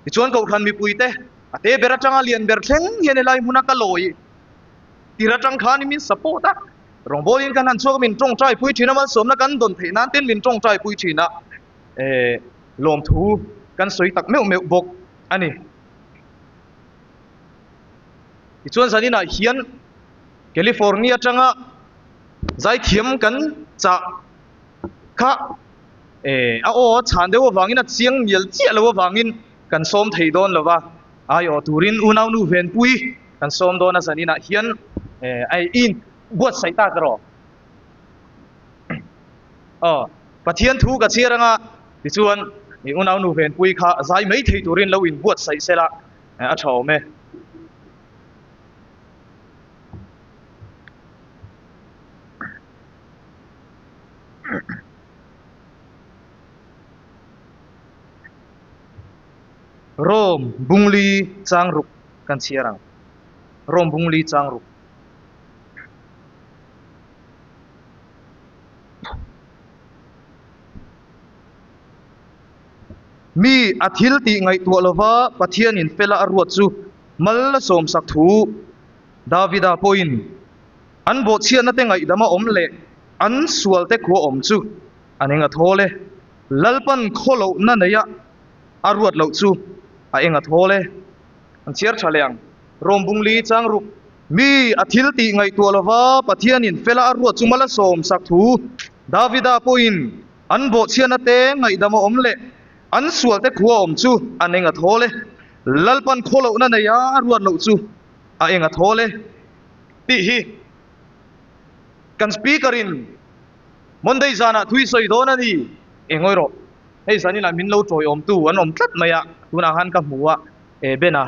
Tichuan Kohhran mipuite a te ber atanga lian ber thleng hian helai hmuna ka lawi tir atang khanin min support a, rawngbawlin kan han chhuak a min tawngtai pui thin a, malsawmna kan dawn theih nan ten min tawngtai pui thin a, eh lawmthu kan sawi tak meuh meuh bawk a ni. Tichuan zaninah hian California atanga zaithiam kan chah kha eh a aw a chhan deuh avangin a chiang mial chiah lo avangin kan sawm thei dawn lo va, aiawh turin unaunu venpui kan sawm dawn a zaninah hian eh a in buatsaih tak erawh aw Pathian thu ka chhiar anga tichuan i unaunu venpui kha zai mai thei turin lo in buatsaih sela a tha awm e. Rome bungli chang ruk kan chhiar ang. Rome bungli chang ruk. Mi a thil tih ngaihtuah lova Pathianin fela a ruat chu mal a sawmsak thu Davida pawhin An bawhchhiatna te ngaihdama awm leh an sual te khua awm chu an eng a thawl e. Lalpan khawlohna neia a ruat loh chu a eng a thawl e. An chhiar tha leh ang. Rawmbungli changruk mi a thil tih ngaihtuah lova Pathianin fela a ruat chu mal a sawmsak thu Davida pawhin an bawhchhiatna te ngaihdama awm leh an sual te khua awm chu an eng a thawl e. Lalpan khawlohna neia a ruat loh chu a eng a thawl e. Tih hi kan speaker in Monday zanah thui sawi dawn a ni. E ngawi rawh, hei zaninah min lo tawiawm tu an awm tlat mai a, tunah khan ka hmu a, e Bena,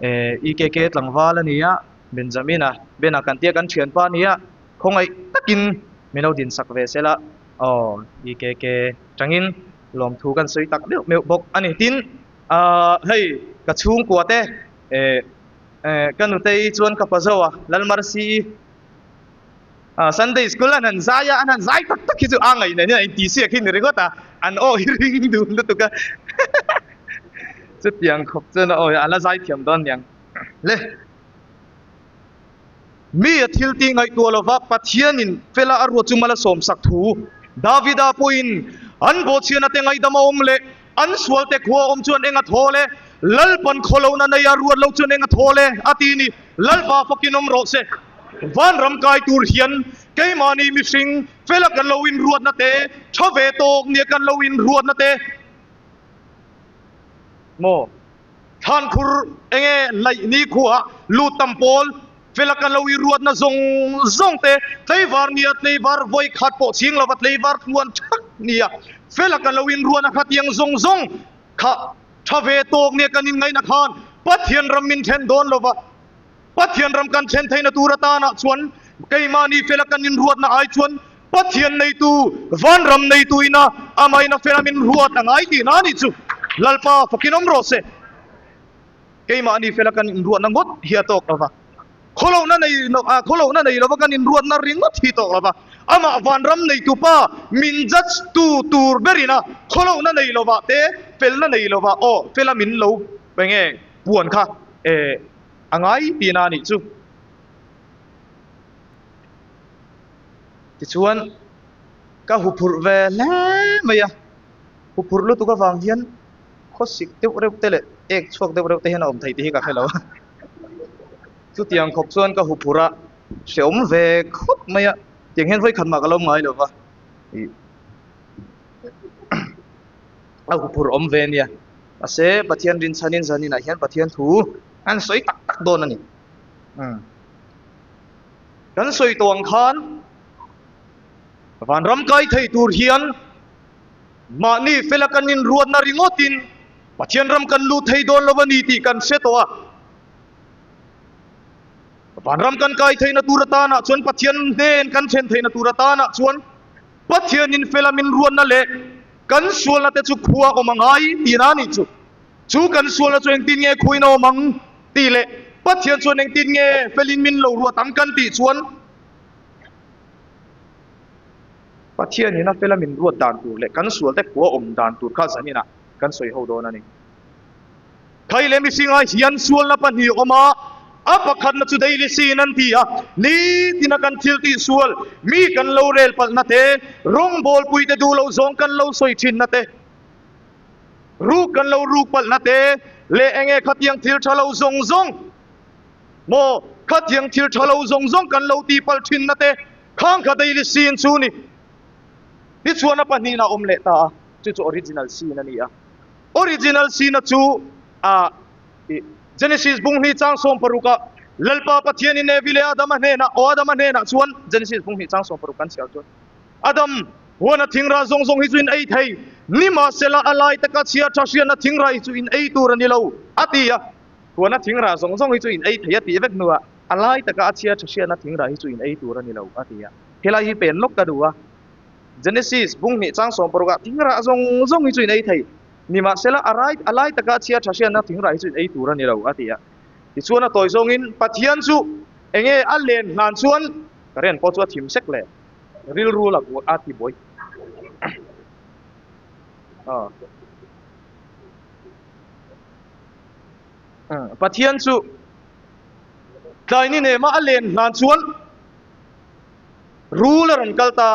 e EKK tlangval a ni a, Benjamin-a, Bena kan tia kan thianpa a ni a, khawngaih takin min lo dinsak ve sela, aw EKK tangin lawmthu kan sawi tak meuh meuh bawk a ni. Tin, ah hei ka chhungkua te e. Ka nutei chuan ka pa zo a, Lalmarsi i Sunday school an han zai a, an han zai tak tak hi chu a ngaih nen hian a inti siak hi ni ringawt a, an aw hi ring dun lutuk a, chutiang khawp chuan a aw hi a la zai thiam dawn niang le. Mi a thil tih ngaihtuah lova Pathianin fela a ruat chu mal a sawmsak thu Davida pawhin an bawhchhiahna te ngaihdam a awm leh An sualte khua awm chuan eng a thawl e, Lalpan khawlohna nei a ruat lo chuan eng a thawl e, a ti ni. Lalpa fakin awm rawh se. Vanram kai tur hian keimahni mihring fela kan lo inruatna te, tha ve tawk nia kan lo inruatna te maw? Thlankhur enge laih ni khuaah lut tam pawl fela kan lo inruatna zawng zawng te, tleivar nia tleivar vawi khat pawh chhing lova tleivar tluan thak nia fela kan lo inruatna kha tiang zawng zawng kha tha ve tawk nia kan inngaihna khan Pathian ram min then dawn lova Pathian ram kan then theihna tur atana chuan keimahni fela kan inruatna ai chuan Pathian neitu vanram neitu ina amaina fela min ruat a ngai tihna a nih chu Lalpa fakin awm rawh se. Keimahni fela kan inruatna ngawt hi a tawk lova, khawlohna nei a khawlohna nei lova kan inruatna ringawt hi tawk lova, amah vanram neitupa min judge tu tur berina khawlohna nei lova te felna nei lova aw fela min lo enge puan kha eh a ngai tihna a nih chu. Tichuan ka huphurh ve hle mai a, huphurh lutuk avang hian Khawsik deuh reuh te leh ek chhuak deuh reuh te hian a awm theih tih hi ka hre lo a. Chutiang khawp chuan ka huphurh a, hrehawm ve khawp mai a, tiang hian vawikhat mah ka lo ngai lo va, ih a huphurh awm ve nia. Mahse Pathian rinchhanin zaninah hian Pathian thu an sawi tak tak dawn a ni. Umm kan sawi tawh ang khan vanram kai thei tur hian Mahni fela kan inruatna ringawtin Pathian ram kan lut thei dawn lo a ni tih kan hre tawh a. Vanram kan kai theihna tur atanah chuan Pathian hnen kan then theihna tur atanah chuan Pathianin fela min ruatna leh kan sualna te chu khua awm a ngai tihna a nih chu. Chu kan sualna chu engtin nge khuain a awm ang tih leh Pathian chuan engtin nge felin min lo ruat ang kan tih chuan Pathianin a fela min ruat dan tur leh kan sualte khua awm dan tur kha zaninah kan sawi ho dawn a ni. Khai leh mihringah hian sualna pahnih a awm a, a pakhatna chu daily sin an ti a, nitina kan thil tih sual, mi kan lo rel palhna te, rawngbawlpuite duh loh zawng kan lo sawi thinna te, ruk kan lo ruk palhna te leh enge khatiang thil tha lo zawng zawng maw khatiang thil tha lo zawng zawng kan lo tih palh thinna te khang kha daily sin chu ni. Tichuan a pahnihna a awm leh ta a, chu chu original sin a ni a. Original sin-a chu a Genesis bung hnih chang 16 ah Lalpa Pathianin Evi leh Adama hnenah, aw Adama hnenah chuan Genesis bung hnih chang 16 kan chhiar chuan Adam, huana thingrah zawng zawng hi chu in ei thei, nimahsela a lai taka chhia tha hriatna thingrah hi chu in ei tur a ni lo, a ti a. Huana thingrah zawng zawng hi chu in ei thei a tih vek hnuah a lai taka a chhia tha hriatna thingrah hi chu in ei tur a ni lo, a ti a. Helai hi pen lawk ka duh a. Genesis bung hnih chang 16 ah thingrah zawng zawng hi chu in ei thei. Nimahsela a rai a lai taka chhia tha hriatna thingrah hi chu in ei tur a ni lo a ti a. Tichuan a tawi zawngin Pathian chu enge a len hlan chuan current pawh chu a thim sek le rilru la a ti buai. Pathian chu tlai ni nema a len hlan chuan Rul a rawn kal ta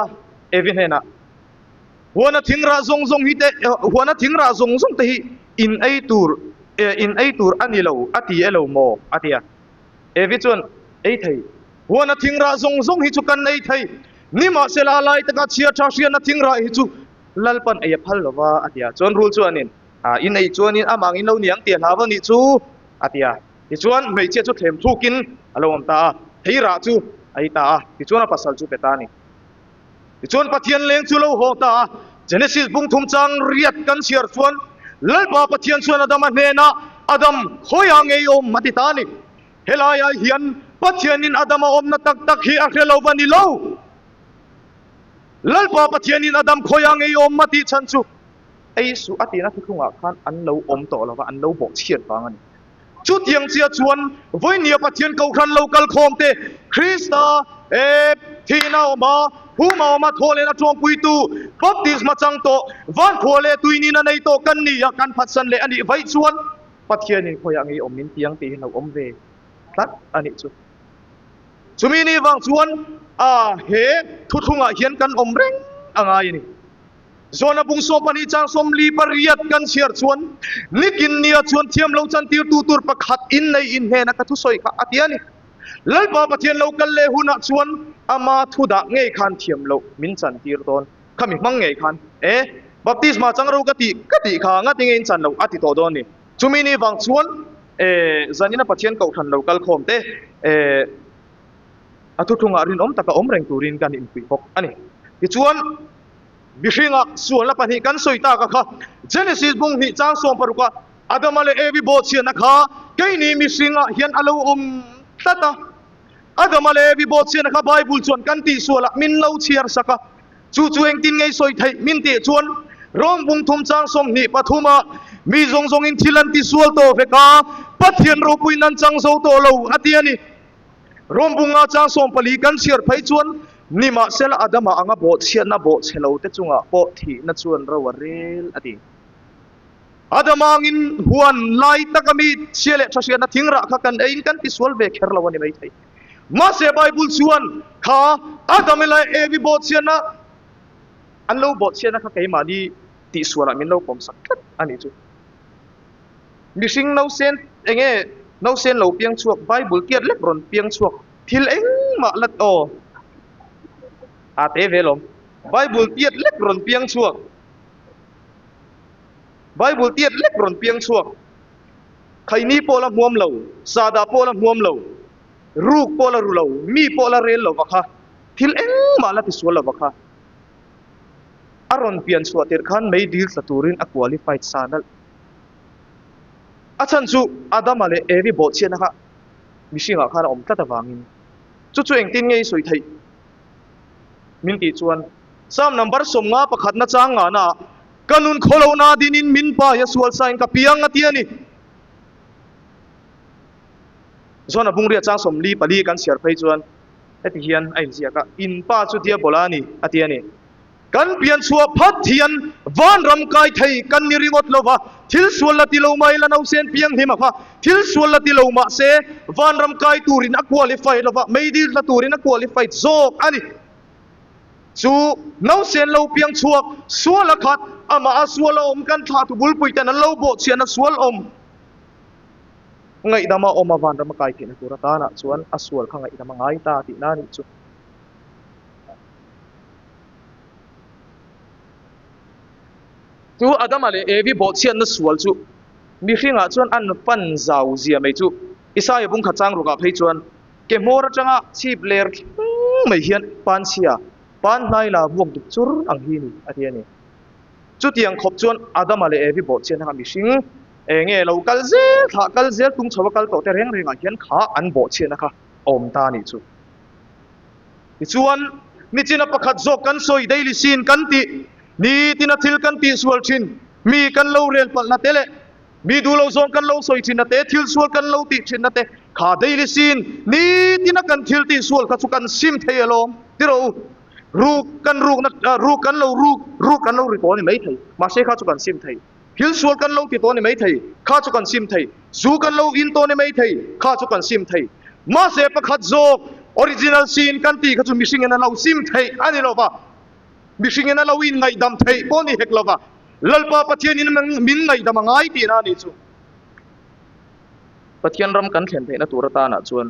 Evi hnenah, Huana thingrah zawng zawng hi te, huana thingrah zawng zawng te hi in ei tur, in ei tur a ni lo a ti e lo maw? a ti a. Evi chuan, Ei thei. Huana thingrah zawng zawng hi chu kan ei thei. Nimahsela a lai taka chhia tha hriatna thingrah hi chu Lalpan ei a phal lo va, a ti a. Chuan rul chuanin, In ei chuanin amah angin lo niang tih a hlau a nih chu, a ti a. Tichuan, hmeichhia chu thlem thukin a lo awm ta a, theirah chu a ei ta a, tichuan a pasal chu pe ta a ni. Tichuan, Pathian leng chu lo haw ta a, Genesis bung thum chang riat kan chhiar chuan, Lalpa Pathian chuan Adama hnenah, Adam, khawiah ngei awm? a ti ta a ni. Helaiah hian Pathianin Adama awmna tak tak hi a hre lo va ni lo. Lalpa Pathianin Adam khawiah ngei awm? a tih chhan chu ei suh a tihna thuthlungah khan an lo awm tawh lo va, an lo bawhchhiat vang a ni. Chutiang chiah chuan vawinia Pathian Kohhran lo kal khawm te, Krista e thihna awm a, hum a awm a, thaw lehna tawngpuitu, baptisma chang tawh, van khua leh tuinin a nei tawh kan ni a, kan phatsan leh a nih vaih chuan Pathianin khawiah ngei awm min tiang tih hi lo awm ve tlat a nih chu. Chumi ni vang chuan a he thuthlungah hian kan awm reng a ngai a ni. Zawna bung 12 chang 48 kan chhiar chuan, Nikin nia chuan thiam lo chantirtu tur pakhat in nei in hnena ka thusawi kha a ti a ni. Lalpa Pathian lo kal leh hunah chuan ama thu dah ngei khan thiam loh min chantir dawn. Khami hmang ngei khan, E, baptisma chang ro ka tih ka tih kha nga tinge in chan loh a ti tawh dawn ni. Chumi ni vang chuan, E, zanina Pathian kohhran lo kal khawm te, E, a thuthlungah rinawm taka awm reng turin kan inpuih bawk a ni. Tichuan, mihringa sualna pahnih kan sawi tak a kha, Genesis bung hnih chang 16 a Adama leh Evi bawhchhiatna kha keini mihringah hian a lo awm tlat a. Adama leh Evi bawhchhiatna kha Bible chuan kan tihsualah min lo chhiar sak a. Chu chu engtin ngei sawi theih min tih chuan Rom bung thum chang 23 ah mi zawng zawngin thil an tisual tawh vek a, Pathian ropuiin an chang zo tawh lo a ti a ni. Rom bunga chang 14 kan chhiar phei chuan nimahsela Adama anga bawhchhiatna bawhchhe lo te chungah pawh thihna chuan ro a rel a ti. Adama angin huan lai taka mi chhia leh tha hriatna thingrah kha kan eiin kan tisual ve kher lo a ni maithei. Mahse Bible chuan kha Adama leh Evi bawhchhiatna an lo bawhchhiatna kha keimahni tihsualah min lo pawmsak tlat a nih chu. Mihring nausen enge nausen lo piang chhuak Bible tiat lek rawn piang chhuak thil engmah la aw a te ve lawm Bible tiat lek rawn piang chhuak Bible tiat lek rawn piang chhuak khaini pawh la hmuam lo sahdah pawh la hmuam lo ruk pawh la ru lo mi pawh la rel lova kha thil engmah la tisual lova kha a rawn pian chhuah tirh khan mei dil tla turin a qualified sa nalh. A chhan chu Adama leh Evi bawhchhiatna kha mihringah khan a awm tlat avangin chu chu engtin nge i sawi theih min tih chuan Psalm number 50 pakhatna chang ngahna ah ka nun khawlohna dinin min pa hi a sual sain ka piang a ti a ni. Zawna bungria chang 44 kan chhiar phei chuan heti hian a inziak a, In pa chu diabola a ni a ti a ni. Kan pian chhuah phat hian vanram kai thei kan ni ringawt lo va, thil sual la ti lo mai la nausen piang hlim a kha, thil sual la ti lo mah se vanram kai turin a qualify lo va, meidil tla turin a qualified zawk a ni. Chu nausen lo piang chhuak sual a khat, amah a sual a awm kan thlah tu bulpui ten an lo bawhchhiahna sual awm ngaihdam a awm a vanram a kai theihna tur atanah chuan a sual kha ngaihdam a ngai ta tihna a nih chu. Chu Adama leh Evi bawhchhiatna sual chu mihringah chuan an fan zau zia mai chu Isaia bungkhat chang rukah phei chuan ke hmawr atanga chhip ler thleng mai hian panchhia pan hnai la vuak dup chur ang hi ni a ti a ni. Chutiang khawp chuan Adama leh Evi bawhchhiatna kha mihring eng nge lo kal zel thlah kal zel tung chho a kal tawh te reng rengah hian kha an bawhchhiatna kha a awm ta a nih chu. Tichuan, nichina pakhat zawk kan sawi daily sin kan tih, nitina thil kan tihsual thin, mi kan lo rel palhna te leh mi duh lo zawng kan lo sawi thinna te, thil sual kan lo tih thinna te kha daily sin nitina kan thil tihsual kha chu kan sim thei alawm ti rawh u. Ruk kan rukna, ruk kan lo ruk, ruk kan lo ri tawh a ni maithei, mahse kha chu kan sim thei. Thil sual kan lo ti tawh a ni maithei, kha chu kan sim thei. Zu kan lo in tawh a ni maithei, kha chu kan sim thei. Mahse pakhat zawk, original sin kan tih kha chu mihringin a lo sim theih a ni lova, mihringin a lo inngaihdam theih pawh a ni hek lova, Lalpa Pathianin min ngaihdam a ngai tihna a nih chu. Pathian ram kan thlen theihna tur atanah chuan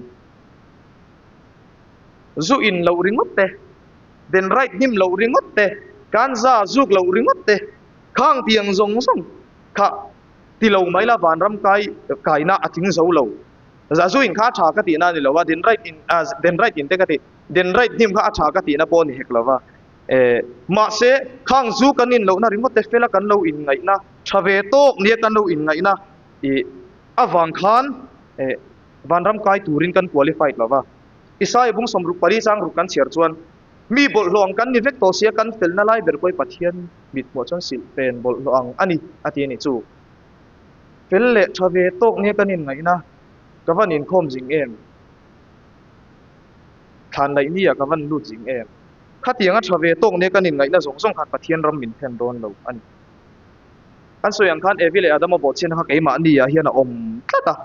zu in loh ringawt te, den right hnim loh ringawt te, kanza zuk loh ringawt te, Khang tiang zawng zawng kha ti lo mai la vanram kai kaina a tling zo lo. Zazu in kha a tha ka tihna a ni lo a, den right in ah den right in te ka ti, den right hnim kha a tha ka tihna pawh a ni hek lo va. Eh mahse khang zu kan in lohna ringawt te fela kan lo inngaihna tha ve tawk nia kan lo inngaihna ih avang khan eh vanram kai turin kan qualified lo va. Isaiah bung 24 chang ruk kan chhiar chuan Mi bawlhhlawh ang kan ni vek tawh sia, kan felna lai ber pawh hi Pathian mithmuah chuan silh pen bawlhhlawh ang a ni, a ti a nih chu. Fel leh tha ve tawk nia kan inngaihna, ka van inkhawm zing em? Thlan laih nia ka van lut zing em? Khatianga tha ve tawk nia kan inngaihna zawng zawng khan Pathian ram min thlen dawn lo a ni. Kan sawi ang khan Evi leh Adama bawhchhiatna kha keimahni ah hian a awm tlat a.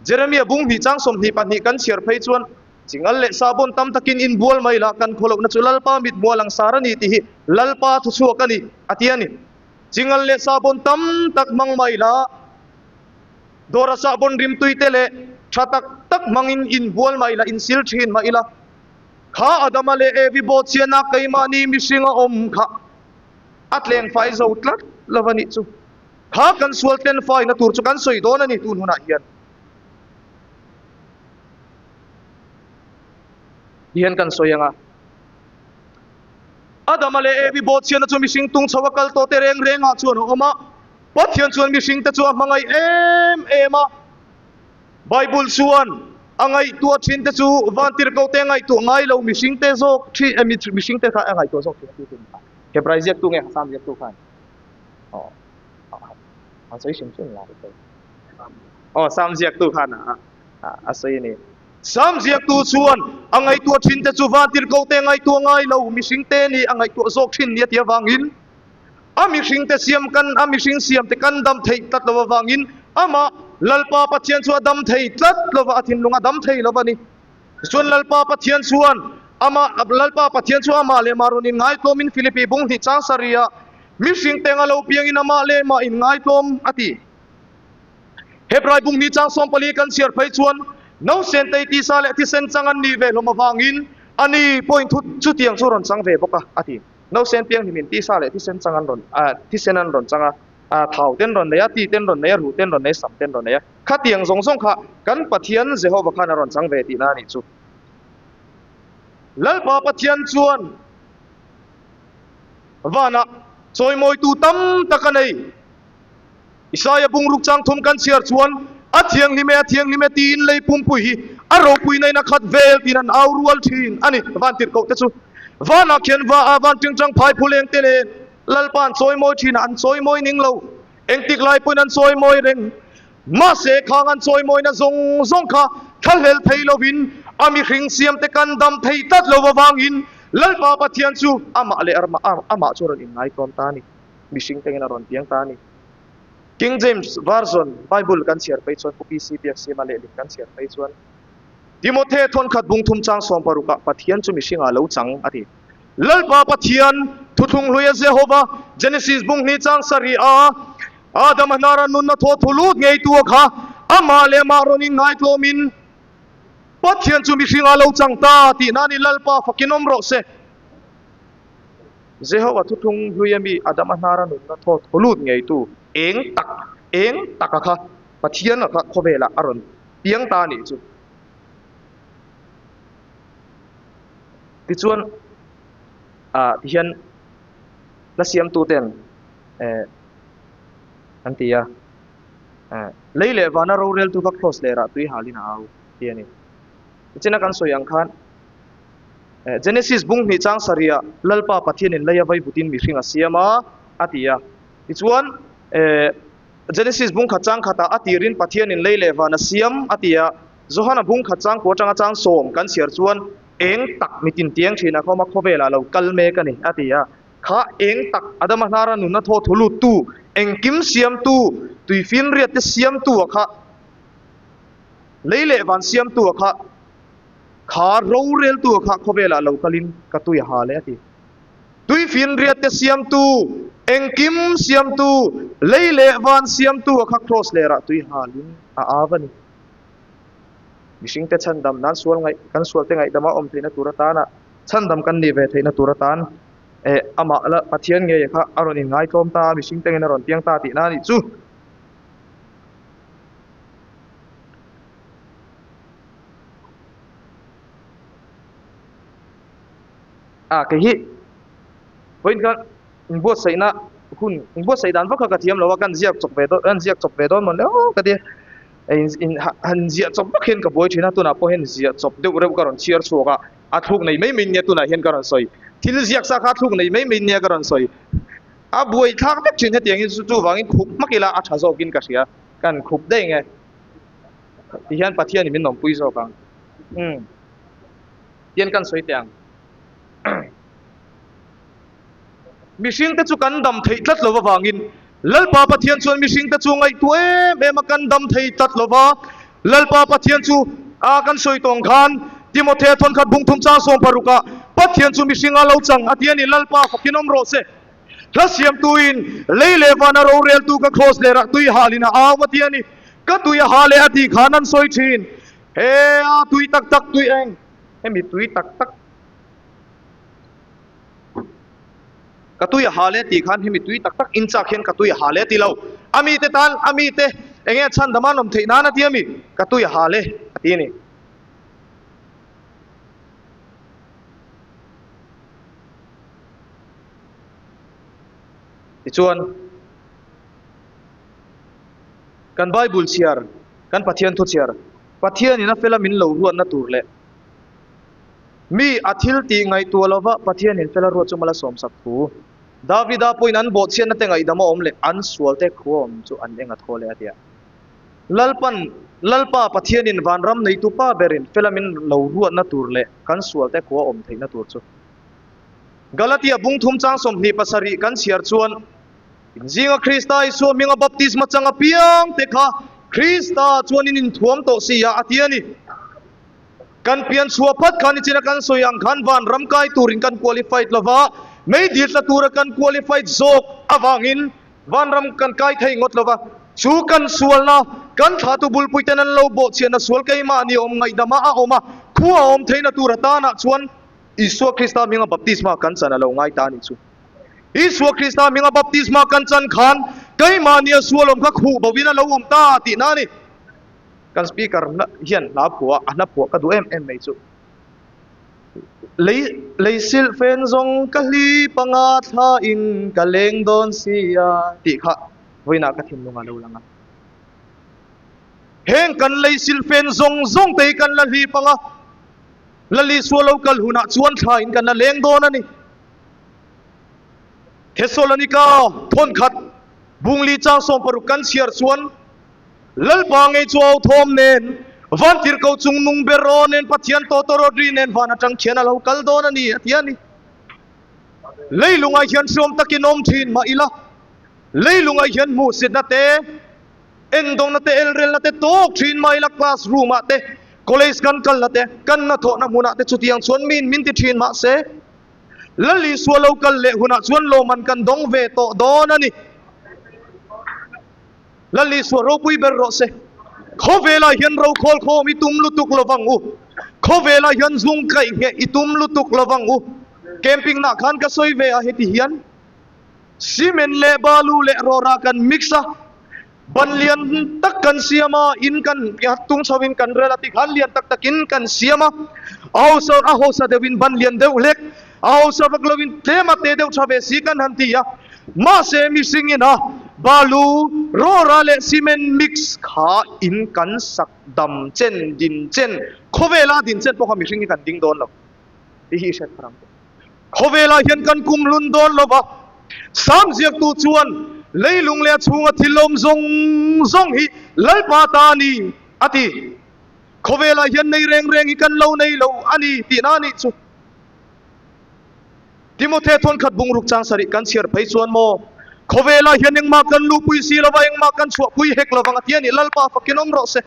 Jeremia bung hnih chang 22 kan chhiar phei chuan Chingal leh sahbawn tam takin inbual mai la, kan khawlohna chu Lalpa mithmual ang sar a ni tih hi Lalpa thuchhuak a ni, a ti a ni. Chingal leh sahbawn tam tak hmang mai la, dawra sahbawn rimtui te leh tha tak tak hmangin inbual mai la, insil thin mah ila, kha Adama leh Evi bawhchhiatna keimahni mihring a awm kha a tleng fai zo tlat lo a nih chu. Kha kan sual tlen faina tur chu kan sawi dawn a ni tun hunah hian. Hian kan sawi ang a. Adama leh Evi bawhchhiatna chu mihring tung chho a kal tawh te reng rengah chuan a awm a. Pathian chuan mihringte chu a hmangaih em em a. Bible chuan a ngaihtuah thin te chu vantirhkohte a ngaihtuah ngai lo mihringte zawk thin eh mihringte kha a ngaihtuah zawk thin a ti thin a. Hebrai ziaktu nge Hasam ziaktu khan aw a sawi hrim hrim la. Aw Sam ziaktu khan a. a sawi a ni. Sam ziaktu chuan a ngaihtuah thin te chu vantirhkohte ngaihtuah ngai lo, mihringte nih a ngaihtuah zawk thin ni a ti avangin a mihringte siam kan a mihring siamte kan dam theih tlat lo avangin amah Lalpa Pathian chu a dam thei tlat lo va, a thinlung a dam thei lo va ni. Tichuan Lalpa Pathian chuan amah Lalpa Pathian chu amah leh mah rawn inngaihtlawmin Philipi bung hnih chang sarihah mihringte anga lo piangin amah leh mah inngaihtlawm a ti. Hebrai bung ni chang 14 kan chhiar phei chuan Nausen tei tisa leh thisen chang an nih ve hlawm avangin a ni pawhin thu chutiang chu rawn chang ve bawk a, a ti. Nausen pianghlimin tisa leh thisen chang an rawn thisen an rawn chang a, thau ten rawn nei a, ti ten rawn nei a, ruh ten rawn nei a, sam ten rawn nei a. Khatiang zawng zawng kha kan Pathian Jehova khan a rawn chang ve tihna a nih chu. Lalpa Pathian chuan vanah chawimawitu tam tak a nei. Isaia bungruk chang thum kan chhiar chuan, A thianghlim e, a thianghlim e tiin lei pumpui hi a ropuina in a khat vel tiin an au rual thin a ni. Van tirhkoh te chu vanah khian va a van tingtang phai phuleng te nen Lalpa an chawimawi thin a, an chawimawi ning lo. Engtik lai pawhin an chawimawi reng. Mahse khang an chawimawina zawng zawng kha thlahlel thei lovin a mihring siamte kan dam thei tlat lo avangin. Lalpa Pathian chu amah leh amah chu a rawn inngaitawm ta a ni. Mihring tengin a rawn piang ta a ni. King James Version Bible kan chhiar phei chuan Pu PC Biaksiama lehling kan chhiar phei chuan Timothe thawnkhat bungthum chang sawmparukah Pathian chu mihringah lo chang a ti. Lalpa Pathian thuthlung hluia Jehova Genesis bung hnih chang sarih a Adama hnara nunna thaw thu lut ngei tu a kha amah leh amah rawn inngaihtlawmin Pathian chu mihringah lo chang ta tih nan i Lalpa fakin awm rawh se. Jehova thuthlung hluia mi Adama hnara nunna thaw thu lut ngei tu eng tak eng tak a kha Pathian a kha khawvelah a rawn piang ta a nih chu. Tichuan ah tihian hla siamtu ten eh an ti a, eh lei leh vana roreltu kha cross leh rah tui halin a au tih a ni. Tichina kan sawi ang khan eh Genesis bung hnih chang sarihah Lalpa Pathianin lei a vaivutin mihring a siam a a ti a. Tichuan eh Genesis bung khat chang khatah a tirin Pathianin lei leh van a siam a ti a. Johana bung khat chang kua atanga chang sawm kan chhiar chuan eng tak mitin tiang thin a khawm a khawvelah lo kal mek a ni a ti a. Kha eng tak Adama hnara nunna thaw thu luttu, engkim siamtu, tuifinriat te siamtu a kha, lei leh van siamtu a kha, kha roreltu a kha khawvelah lo kalin ka tui a ha leh a ti. Tuifinriat te siamtu, engkim siamtu, lei leh van siamtu a kha kraws lerah tui halin a av a ni. Mihringte chhandam nan sual ngaih, kan sualte ngaihdama awm theihna tur atana chhandam kan nih ve theihna tur atan eh amah la Pathian ngei kha a rawn inngaithlawm ta a, mihring tengin a rawn piang ta tihna a nih chu. A kei hi vawiin khan inbuatsaihna hun inbuatsaih dan vak kha ka thiam lo a, kan ziak chawp ve dawn kan ziak chawp ve dawn mawn le aw ka ti a. Han ziah chawp vak hian ka buai thin a, tunah pawh hian ziah chawp deuh reuh ka rawn chhiar chhuak a, a thluk nei mai mai nia tunah hian ka rawn sawi. Thil ziak sa kha a thluk nei mai mai nia ka rawn sawi. A buai thlak vek thin hetiangin chu chuvangin khup hmak ila a tha zawkin ka hria, kan khup daih nge tihian Pathianin min awmpui zawk ang. Umm tihian kan sawi teh ang. Mihringte chu kan dam theih tlat lo avangin Lalpa Pathian chuan mihringte chu ngaihtuah em em a kan dam thei tlat lo va. Lalpa Pathian chu a kan sawi tawng khan Timothea thawnkhat bungthum chang 16 ah Pathian chu mihringa lo chang a ti a ni Lalpa fakin awm rawh se. Hla siamtuin lei leh vana roreltu ka kraws leh rah tui halin a au a ti a ni. Ka tui a ha leh a tih khan an sawi thin. He a tui tak tak tui eng hemi tui tak tak. Ka tui a hal e tih khan hemi tui tak tak in chak hian ka tui a hal e ti lo. A mite tan a mite eng nge chhan dam an awm theih nan a ti a mi? Ka tui a hal e a ti a ni. Tichuan kan Bible chhiar, kan Pathian thu chhiar, Pathianin a fela min lo ruatna tur leh, Mi a thil tih ngaihtuah lova Pathianin fela ruat chu mal a sawmsak thu. Davida pawhin an bawhchhiatna te ngaihdam a awm leh an sualte khua awm chu an eng a thaw leh a ti a. Lalpan, Lalpa Pathianin vanram neitu pa berin fela min lo ruatna tur leh kan sualte khua awm theihna tur chu. Galatia bungthum chang 27 kan chhiar chuan, Inzinga Krista Isua hminga baptisma chang apiang te kha Krista chuan in inthuam tawh si a, a ti a ni. Kan pian chhuah phat khan nichina kan sawi ang khan vanram kai turin kan qualified lova, meidil tla tura kan qualified zawk avangin vanram kan kai thei ngawt lova. Chu kan sualna, kan thlatu bulpuiten an lo bawhchhiahna sual keimahni awm ngaihdama a awm a, khua a awm theihna tur atanah chuan Isua Krista hminga baptisma kan chan a lo ngai ta a nih chu. Isua Krista hminga baptisma kan chan khan keimahnia sual awm kha khuh bovin a lo awm ta tihna a ni. Kan speaker hian hla phuah a hla phuah ka duh em em mai chu. Lei lei silh fen zawng ka hli panga thla in ka leng dawn sia tih kha vawiinah ka thinlung a lo lang a. Heng kan lei silh fen zawng zawng te hi kan la hli panga Lalisua lo kal hunah chuan thla in kan la leng dawn a ni. Thesalonika thawnkhat bungli chang 16 kan chhiar chuan Lalpa ngei chu au thawm nen, Vantirhkoh chung nung ber aw nen Pathian tawtawrawt ri nen van atang khian a lo kal dawn a ni, a ti a ni. Leilungah hian hriawm takin awm thin mah ila, leilungah hian hmuhsitna te, endawngna te, elrelna te tawk thin mah ila, class room ah te, college kan kalna te, kan hnathawhna hmunah te chutiang chuan miin min ti thin mah se, Lal Isua lo kal leh hunah chuan lawmman kan dawng ve tawh dawn a ni. Lal Isua ropui ber rawh se. Khawvelah hian rokhawl khawm i tum lutuk lovang u. Khawvelah hian zung kaih ngheh i tum lutuk lovang u. Camping nah khan ka sawi ve a heti hian cement leh balu leh rawra kan mix a, ban lian tak kan siam a, in kan tung chho in kan rel a tikhan lian tak takin kan siam a, a hausa a hausa deuhin ban lian deuh hlek, a hausa vak lovin tlem a te deuh tha ve si kan han ti a. Mahse mihring ina balu, rawra leh cement mix kha in kan sak dam chen din chen, khawvela din chen pawh kha mihring hi kan ding dawn lo tih hi i hriat thar ang che. Khawvelah hian kan kum hlun dawn lo va, Sam ziaktu chuan leilung leh a chhunga thil awm zawng zawng hi Lalpa ta a ni a ti. Khawvelah hian nei reng reng hi kan lo nei lo a ni tihna a nih chu. Timothe thawnkhat bungruk chang sarih kan chhiar phei chuan maw, Khawvelah hian engmah kan luhpui si lova, engmah kan chhuahpui hek lovang a ti a ni. Lalpa fakin awm rawh se.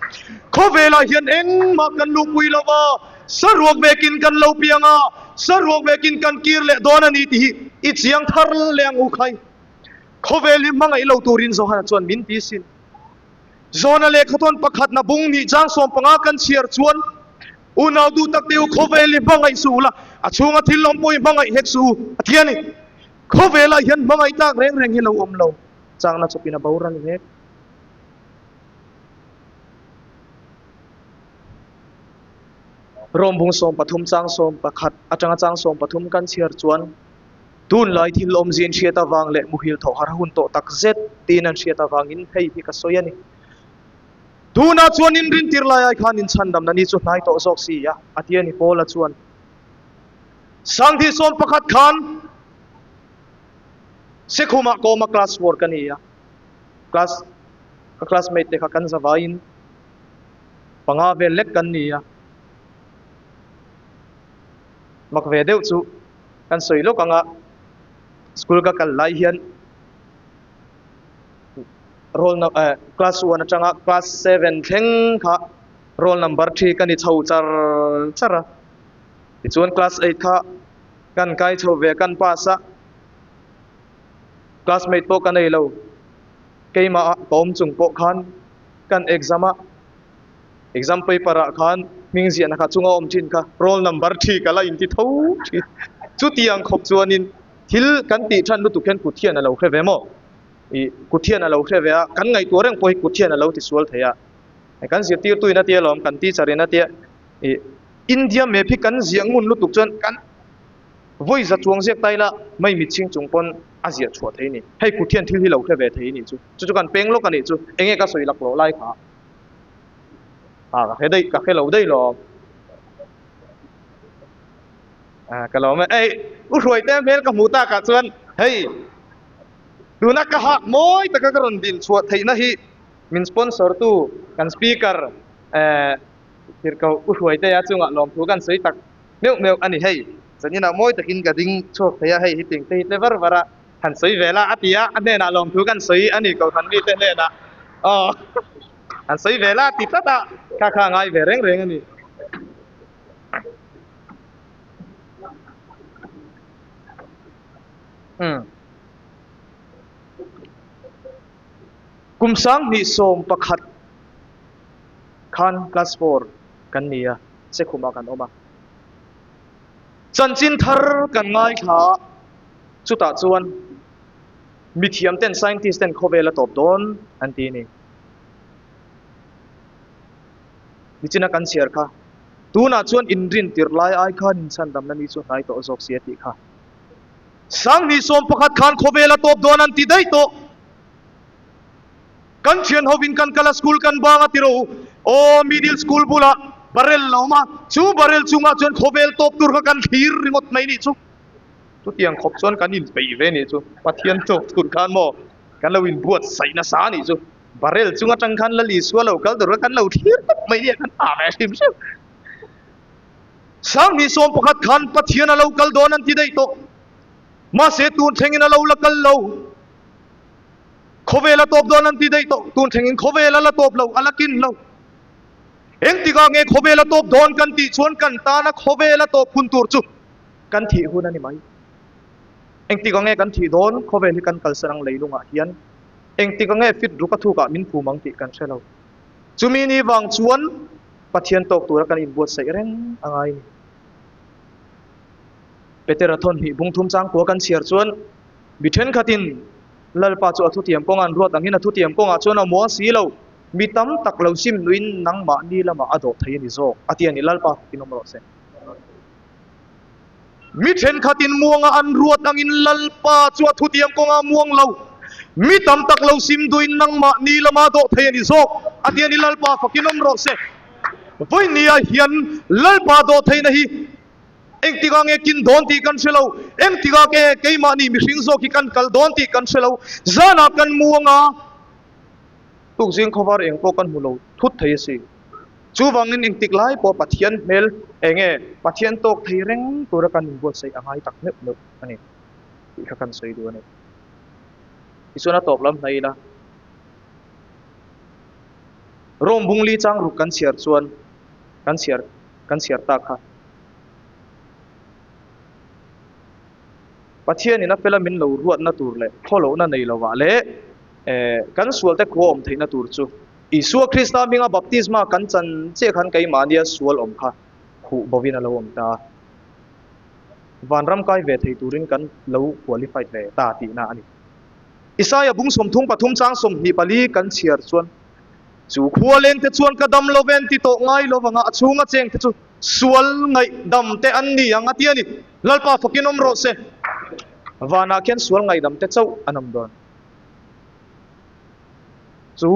Khawvelah hian engmah kan luhpui lova, saruak vekin kan lo piang a, saruak vekin kan kir leh dawn a ni tih hi i chiang thar leh ang u khai. Khawvel hi hmangaih lo turin Johana chuan min ti sin. Johana lehkhathawn pakhatna bung nih chang 15 kan chhiar chuan, Unau duh tak te u, khawvel hi hmangaih suh ula, a chhunga thil awm pawh hi hmangaih hek suh u, a ti a ni. Khawvelah hian hmangaih tak reng reng hi lo awm lo, changna chawpin a boral mek. Rom bung 13 chang 11 atanga chang 13 kan chhiar chuan, Tunlai thil awmzia in hriat avang leh muhil thawh har hun tawh tak zet tiin an hriat avangin hei hi ka sawi a ni. Tunah chuan in rintir lai ai khan in chhandamna ni chu hnai tawh zawk si a, a ti a ni Paula chuan. Sangthi 11 khan Sekhumah ka awm a, class four ka ni a, class ka classmate te kha kan zavaiin panga vel lek kan ni a, mak ve deuh chu kan sawi lawk ang a, school ka kal lai hian roll no eh class one atanga class seven thleng kha roll number three ka ni chho char char a tichuan class eight kha kan kai chho ve kan pass a classmate pawh ka nei lo keimah ah ka awm chung pawh khan kan exam a exam paper ah khan hming ziahna kha chunga awm thin kha roll number three ka la inti tho thin chutiang khawp chuanin thil kan tih than lutuk hian kut hian a lo hre ve maw. Ih, kut hian a lo hre ve a, kan ngaihtuah reng pawh hi kut hian a lo tisual thei a. Kan zirtirtu in a tia lawm, kan teacher in a tia, ih, India map hi kan ziah ngun lutuk chuan kan vawi za chuang ziak ta ila mai mitchhing chung pawn a ziah chhuah thei a ni. Hei kut hian thil hi lo hre ve thei a nih chu. Chu chu kan peng lawk a nih chu. Enge ka sawi lak loh lai kha? Ah, ka hre daih, ka hre lo daih lawm. Ah, ka lawm e. Ei, u Hruaite hmel ka hmuh takah chuan hei, Tuna ka hak mawi taka ka rawn din chhuah theihna hi min sponsor tu kan speaker eh Tirhkoh U Hruaitea chungah lawmthu kan sawi tak meuh meuh a ni hei. Zaninah mawi takin ka ding chhuak thei a, hei hi ting te hi tle var var a han sawi ve la a ti a, a hnenah lawmthu kan sawi a ni Kohhran mite hnenah aw han sawi ve la a ti tlat a, kha kha a ngai ve reng reng a ni. Umm. Kum 2011 khan class four kan ni a, Sekhumah kan awm a. Chanchin thar kan ngaithla a, chutah chuan mithiam ten, scientist ten khawvel a tawp dawn an ti a ni. Nichina kan chhiar kha, tunah chuan inrin tirh lai ai khan inchhandamna ni chu hnai tawh zawk si a tih kha. 2011 khan khawvel a tawp dawn an ti daih tawh. Kan thian hovin kan kal a school kan bang a ti ro. Aw middle school bulah barrel a awm a, chu barrel chungah chuan khawvel tawp tur kha kan thlir ringawt mai nih chu. Chutiang khawp chuan kan inpeih ve nih chu. Pathian tawp tur khan maw kan lo inbuatsaih nasa nih chu. Barrel chung atang khan Lal Isua lo kal tur kha kan lo thlir tawp mai nia kan ta ve hrim hrim. 2011 khan Pathian a lo kal dawn an ti daih tawh. Mahse tun thlengin a lo la kal lo. Khawvel a tawp dawn an ti daih tawh. Tun thlengin khawvel a la tawp lo, a la kin lo. Engtikah nge khawvel a tawp dawn kan tih chuan kan tana khawvel a tawp hun tur chu kan thih hun a ni mai. Engtikah nge kan thih dawn? Khawvel hi kan kalsan ang leilungah hian engtikah nge fit ruk a thukah min phum ang tih kan hre lo. Chumi ni vang chuan Pathian tawk tura kan inbuatsaih reng a ngai ni. Petera thawnhnih bungthum changkua kan chhiar chuan mi thenkhatin Lalpa chu a thutiam kawngah an ruat angin a thutiam kawngah chuan a muang si lo, mi tam tak lo sim nuin nangmahni lamah a dawh thei a ni zawk a ti a ni. Lalpa in awm rawh se. Mi thenkhatin muanga an ruat angin Lalpa chu a thutiam kawngah muang lo, mi tam tak lo sim duin nangmahni lamah a dawh thei a ni zawk a ti a ni. Lalpa fakin awm rawh se. Vawinia hian Lalpa dawh theihna hi Engtikah nge kin dawn tih kan hre lo, engtikah nge keimahni mihring zawk hi kan kal dawn tih kan hre lo. Zanah kan mu anga tukzing khawvar eng pawh kan hmu lo thut thei a si. Chuvangin engtik lai pawh Pathian hmel enge Pathian tawk thei reng tura kan inbuatsaih a ngai tak meuh meuh a ni tih kha kan sawi duh a ni. Tichuan a tawp lam hnai ila Rome bungli changruk kan chhiar chuan kan chhiar kan chhiar tak kha. Pathianin a fela min lo ruatna tur leh khawlohna nei lovah leh kan sualte khua awm theihna tur chu Isua Krista hminga baptisma kan chan chiah khan keimahnia sual awm kha khuh bovin a lo awm ta a. Vanram kai ve thei turin kan lo qualified ve ta tihna a ni. Isaia bung 33 chang 24 kan chhiar chuan Chu khua lengte chuan ka dam lo ven ti tawh ngai lo vanga a chhunga chengte chu sual ngaihdam te an ni ang a ti a ni. Lalpa fakin awm rawh se. Vanah khian sual ngaihdam te chauh an awm dawn. Chu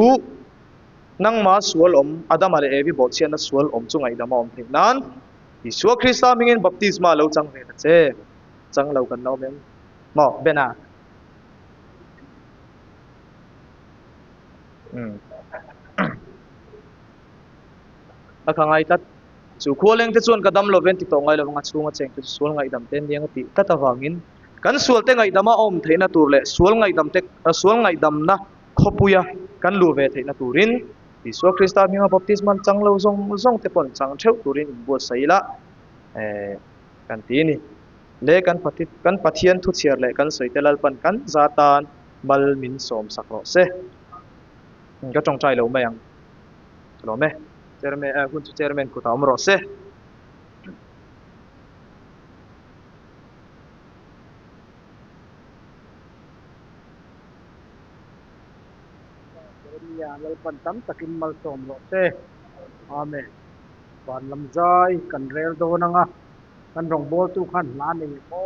nangma sual awm, Adama leh Evi bawhchhiatna sual awm chu ngaihdam a awm theih nan Isua Krista hmingin baptisma lo chang ve ta che. Chang lo kan la awm em? Maw, Bena? A kha ngai tlat. Chu khua leng te chuan ka dam lovin ti tawh ngai lovang a chhunga cheng te chu sual ngaihdam te aniang a tih tlat avangin kan sual te ngaihdama a awm theihna tur leh sual ngaihdam te sual ngaihdamna khawpuia kan luh ve theihna turin Isua Krista hminga baptisma chang lo zawng zawng te pawh chang theuh turin inbuatsaih ila kan ti a ni. Le kan kan Pathian thuchhiar leh kan sawi te Lalpan kan za tan Mal min sawm sak rawh se. Ka tawngtai lo mai ang. Ka lawm e. Chairman, eh, hun chu chairman kutah awm rawh se. Jeremia Lalpan tam takin malsawm rawh se. Amen. Van lam zai kan rel dawn anga kan rawngbawltu khan hla nei maw.